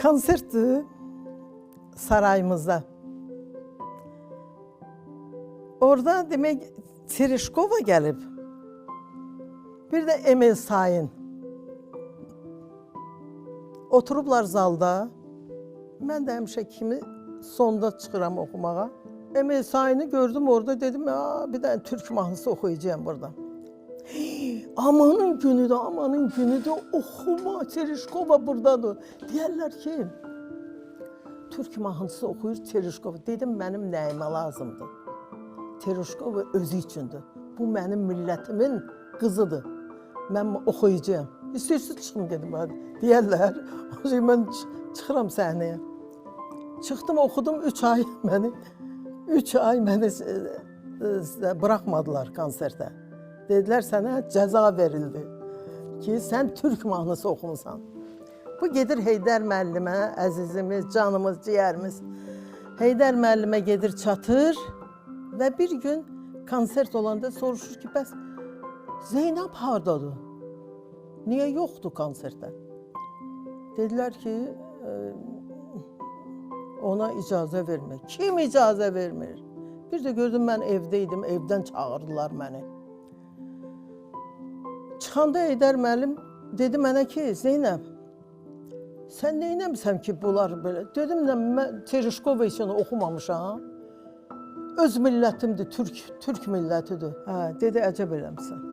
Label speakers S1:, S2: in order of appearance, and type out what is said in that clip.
S1: Konsertdir sarayımızda. Orada demək Tereshkova gəlib. Bir də Emil Sayın. Oturublar zalda. Mən də həmişə kimi sonda çıxıram oxumağa. Emil Sayını gördüm orada, dedim, ya, bir dənə türk mahnısı oxuyacağam burada. Amanın günüdür, amanın günüdür, oxuma, Tereshkova buradadır. Deyərlər ki, türk mahnısı oxuyur Tereshkova. Dedim, mənim nəyimə lazımdır? Tereshkova özü üçündür. Bu mənim millətimin qızıdır. Mən oxuyacağam. İstəyirsiniz çıxım gedim. Deyərlər. Mən çıxıram səhnəyə. Çıxdım, oxudum 3 ay məni. 3 ay məni buraxmadılar konsertə. Dedilər sənə cəza verildi ki, sən türk mahnısı oxumusan. Bu gedir Heydər müəllimə, əzizimiz, canımız, ciyərimiz. Heydər müəllimə gedir, çatır və bir gün konsert olanda soruşur ki, bəs Zeynəb hardadır? Niyə yoxdur konsertdə? Dedilər ki, ona icazə vermir. Kim icazə vermir? Bir də gördüm mən evdə idim, evdən çağırdılar məni. Çıxanda Heydər müəllim dedi mənə ki, Zeynəb, sən nə eləmisən ki, bunlar belə? Dedim, mən Tereshkova üçün oxumamışam. Öz millətimdir, türk millətidir. Hə, dedi, əcəb eləmisən.